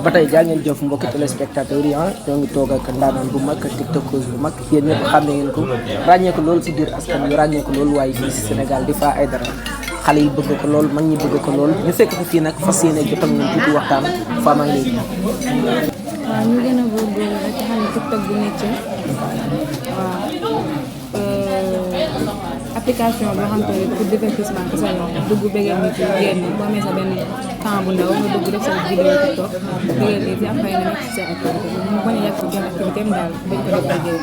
ba tey jaa ngeen jëf mbokki téléspectateurs yi ñoo ngi toog ak ndaanaan bu mag tiktokeuse bu mag yéen ñëpp xam ne ngeen ko ràññee ko loolu si biir askan wi ràññee ko loolu waaye fii si Sénégal di Fa Aidara xale yi bëgg ko lool mag ñi bëgg ko lool ñu fekk ko fii nag fas yéene jot ak ñun tuuti waxtaan Fa maa ngi lay waaw ñu gën a góorgóorlu rek xam ne tiktok bu métier waaw application boo xam te ne pour divertissement kese la dugg bëggee nit yi génn boo amee sa benn temps bu ndaw nga dugg def sa vidéo tiktok bëggee nit yi après nga nekk ci sa activité mu bañ a yàq benn activité am daal bañ ko def liggéey.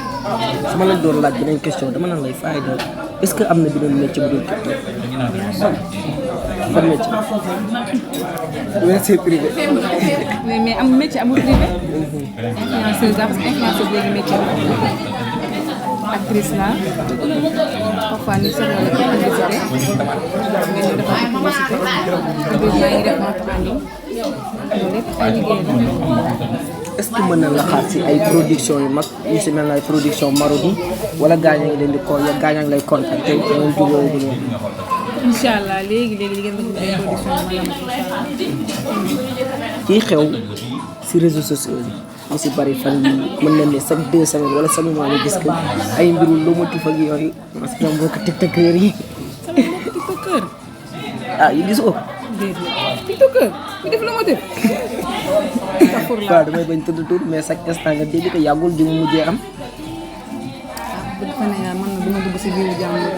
su ma la doon laaj beneen question dama naan lay Fa Aidara est-ce que am na beneen métier bu dul tiktok. ban métier. métier privé. mais am métier amul privé. influenceuse parce que influenceuse léegi métier la. actrice la parfois nit soxla la pour publicité nga ñu defal ko publicité publicité maa ngi def vente en ligne loolu lépp ay liggéey la. est-ce que mën na la xaar si ay production yu mag yu si mel ne ay production Marodi wala gaañaa ngi leen di ko gaañaa ngi lay contacter te ngeen jubóo bu ñu. incha allah léegi di ngeen def ay production yu mag kii xew si réseaux sociaux yi mu si bari fan yi mën nañ ne chaque 2 semaines wala chaque mois ñu gis que ay mbiru lomotif ak yooyu parce que mbokk tiktokeur yi. sama mbokk tiktokeur. ah yi gisoo ko. déedéet tiktokeur ku def lomotif. waaw damay bañ tudd tur mais chaque instant nga dégg ko yàggul di mu mujjee am. bu fa ne yaa man na duma dugg si biiru jàmbur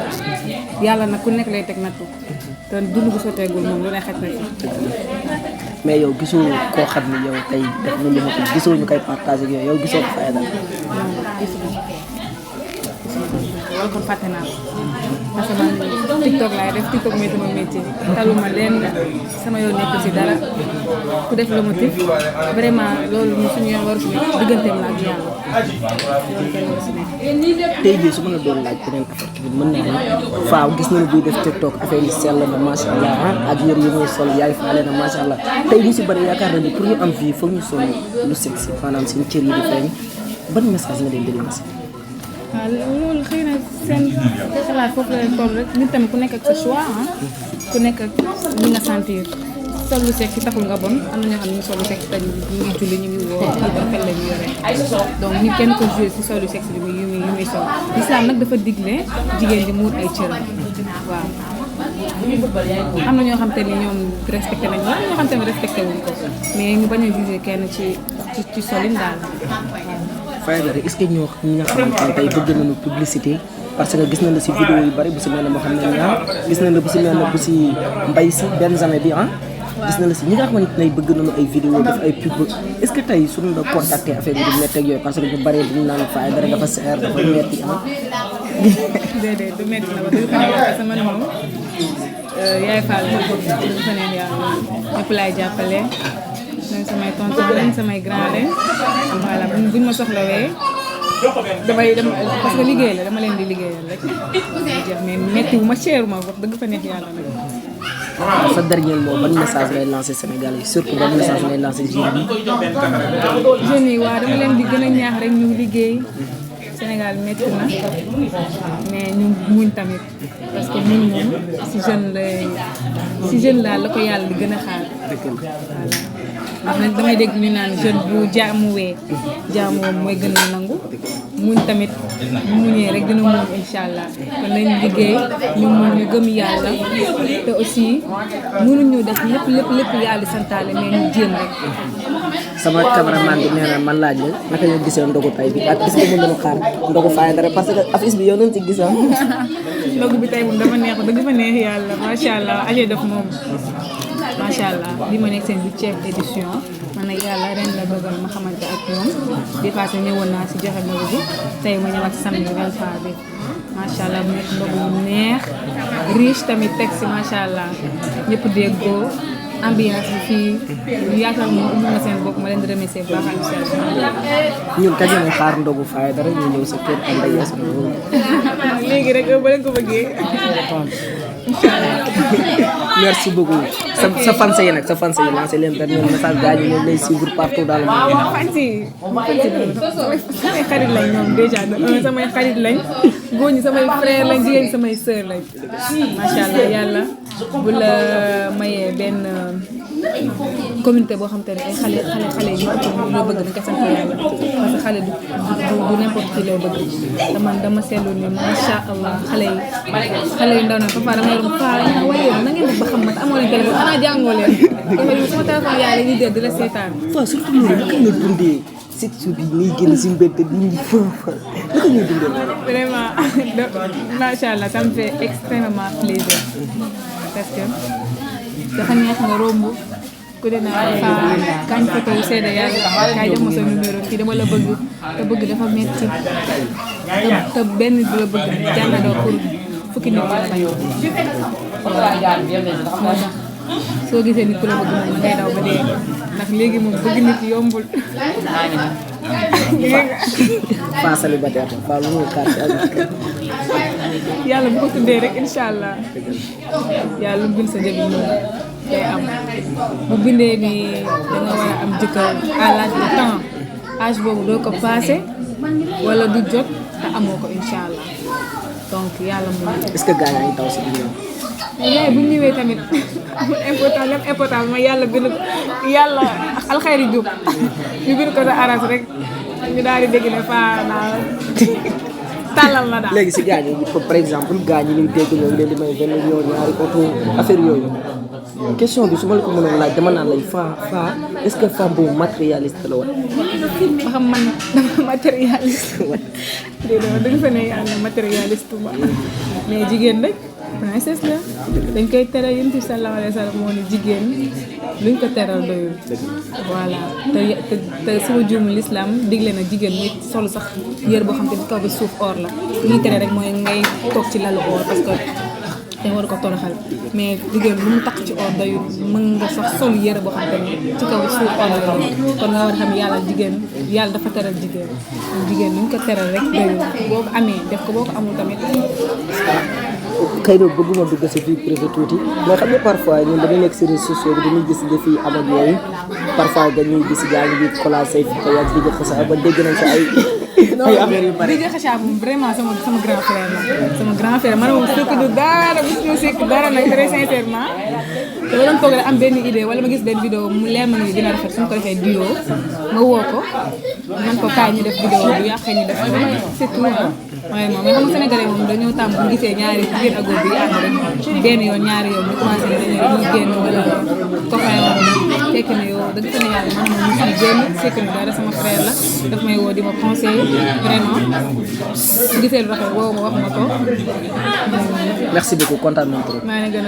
yàlla nag ku nekk lay teg nattu te dund bu sotteegul moom lu ne xaj na ci. mais yow gisoo koo xam ne yow tey def na lu ma ko gisoo ñu koy partagé ak yow gisoo ko Fa Aidara. non gisuma wala kon fàtte naa ko parce que man tiktok laay def tiktok mooy sama métier taluma leen sama yoon nekk si dara ku def le motif vraiment loolu ñu suñu yoon waru si nekk digganteem la ak yàlla loolu kenn waru si nekk. tey jii su ma la doon laaj beneen affaire tamit mën naa ne Faaw gis nañu buy def tiktok affaire yi sell na macha allah ak yër yi muy sol yaay faale na macha allah tey ñu si bëri yaakaar na ni pour ñu am vie foog ñu sol lu sexy maanaam seen cër yi di feeñ ban message nga leen di lancer. waaw loolu xëy na seen xalaat foofu la leen toll rek nit tamit ku nekk ak sa choix ku nekk ak li nga sentir sol lu sexy taxul nga bon am na ñoo xam ne ñu sol lu sexy te ñu ngi julli ñu ngi woo xel ba xel la ñu yore donc nit kenn ko joué si sol lu sexy yu muy sol islam nag dafa digle jigéen di muur ay cëram waaw am na ñoo xam te ni ñoom respecté nañ wala ñoo xam te ni respecté wuñ ko mais ñu bañ a jugé kenn ci solin daal Fa Aidara est-ce que ñi nga xamante ne tey bëgg nañu publicité parce que gis nañ la si vidéo yu bari bu si mel ne moo xam ne ñaar gis nañ la bu si mel ne bu si mbay si Benjamin bi gis nañ la si ñi nga xamante ne bëgg nañu ay vidéo def ay pub est-ce que tey suñu la contacté affaire bi du métti ak yooyu parce que ñu bari dañu naan Fa Aidara dafa seer dafa metti déedéet du métti na ba du ko parce que man moom yaay Fall du fa neen yàlla ñëpp laay jàppale ñoom samay tonton lañ samay grand lañ voilà buñ ma soxlawee damay dem parce que liggéey la dama leen di liggéeyal rek jeex mais métti wu ma cher ma wax dëgg fa neex yàlla nag. sa dernier mot ban message ngay lancé Sénégal yi surtout ban message ngay lancé jeunes yi. jeunes yi waaw dama leen di gën a ñaax rek ñu liggéey Sénégal métti na mais ñu muñ tamit parce que muñ moom si jeune daal la ko yàlla di gën a xaar. voilà ndax damay dégg ñu naan jeune bu jaamuwee jaamuwoo mooy gën a nangu muñ tamit bu muñee rek dina muñ incha allah kon nañ liggéey ñu muñ ñu gëm yàlla te aussi mënuñu def lépp yàlla di santaale mais ñu jéem rek. sama cameraman bi nee na man laaj la naka nga gisee ndogu tay bi ak est-ce que mën nañu xaar ndogu Fa Aidara parce que affiche bi yow nañ ci gis ndogu bi tey moom dafa neex dëgg fa neex yàlla macha allah aje def moom macha allah bi ma nekk seen 8e édition man nag yàlla ren la dogal ma xamante ak ñoom bi passé ñëwoon naa si joxe ndogu bi tey ma ñëwaat si samedi 23 bi macha allah mu nekk ndogu bu neex riche tamit teg si macha allah ñëpp déggoo ambiance bi fii ñu yaakaar moom umul na seen bopp ma leen di remercier bu baax ñun kañ lañ xaar ndogu Fa Aidara ñu ñëw sa kër ànd ak yow sa ndogu. léegi rek ba leen ko bëggee. merci beaucoup sa fans yi nag sa fans yi lancé leen benn message gars yi ñu lay suivre partout dans le monde. waaw fans yi samay xarit lañ ñoom déjà samay xarit lañ góor ñi samay frère lañ jigéen ñi samay sœur lañ macha allah yàlla bu la mayee benn communauté boo xam te ne ay xale yi ëpp loo bëgg dañ koy sant yàlla parce que xale du n'importe qui loo bëgg te man dama seetlu ni macha allah xale yi ndaw na papa dama yor waaye na ngeen def ba xam mat amoo leen téléphone xanaa jàngoo leen sama téléphone yaay la ñuy jël di la seetaan. waaw surtout loolu naka nga dundee surtout bi nii génn si mbedd bi ñu fa naka ñuy dundee. vraiment macha allah ça me fait extrêmement plaisir parce que dafa neex nga romb ku ne naa kañ photo seede yàlla kaay jox ma sa numéro fii dama la bëgg te bëgg dafa metti te benn du la bëgg jàngadoo pour fukki nit la bañ moo tax soo gisee nit ku la bëgg moom ngay daw ba dee ndax léegi moom bëgg nit yombul. Faa célibataire Faa lu muy xaar yàlla bu ko tuddee rek incha allah yàlla lu bind sa njëg moom day am bu bindee ni da nga war a am jëkkër à l'âge de temps âge boobu doo ko passé wala du jot te amoo ko incha allah donc yàlla moom. est-ce que gars yi taw si biir mais bu ñu ñëwee tamit amul important lépp important mooy yàlla bind ko yàlla alxayri jub ñu bind ko sa aras rek ñu daal di dégg ne Faa naa tàllal la daal. léegi si gars yi par exemple gars ñi ñuy dégg ñoom leen di may benn ñoo ñaari oto affaire yooyu question bi su ma la ko mënoon laaj dama naan lay Faa est-ce que femme boobu matérialiste la woon. ba xam man dama matérialiste déedéet dañu fa ne yàlla matérialiste ba mais jigéen rek princesse la dañ koy tere Yonent bi sallallahu alayhi wa sallam moo ne jigéen luñ ko teral doyul. voilà te sama juumu l'islam digle na jigéen muy solu sax yére boo xam te ni kaw bi suuf or la li ñuy tere rek mooy ngay toog ci lalu or parce que te war ko toroxal mais jigéen lu mu takk ci or doyul mën nga sax sol yére boo xam te ni ci kaw bi suuf or la kon nga war a xam yàlla jigéen yàlla dafa teral jigéen luñ ko teral rek doyul boo ko amee def ko boo ko amul tamit. xëy na bëgguma dugg si vie privée tuuti mais xam nga parfois ñun dañuy nekk si réseaux sociaux bi dañuy gis defi am ak yooyu parfois dañuy gis gars yi di collage say photo ak di jox sa ba dégg nañ sa ay affaire yu bari. Didier Kheucha moom vraiment sama grand frère la sama grand frère man moom sekk du dara bis ñu sekk dara nag très sincèrement te waroon toog rek am benn idée wala ma gis benn vidéo mu leer ma ni dina rafet suñu ko defee duo ma woo ko man ko kaay ñu def vidéo bu yàqee ñu def c'est tout ah waaye moom mais xam nga sénégalais moom dañoo tàmm bu gisee ñaari jigéen ak góor bi ànd rek benn yoon ñaari yoon ñu commencé dañuy génn wala copain wala fekk na yow dëgg fa ne yàlla man moom ñu génn sekk ni dara sama frère la daf may woo di ma conseiller vraiment su gisee lu rafet woo ma wax ma ko. merci beaucoup kontaan nañu trop. maa ngi gën a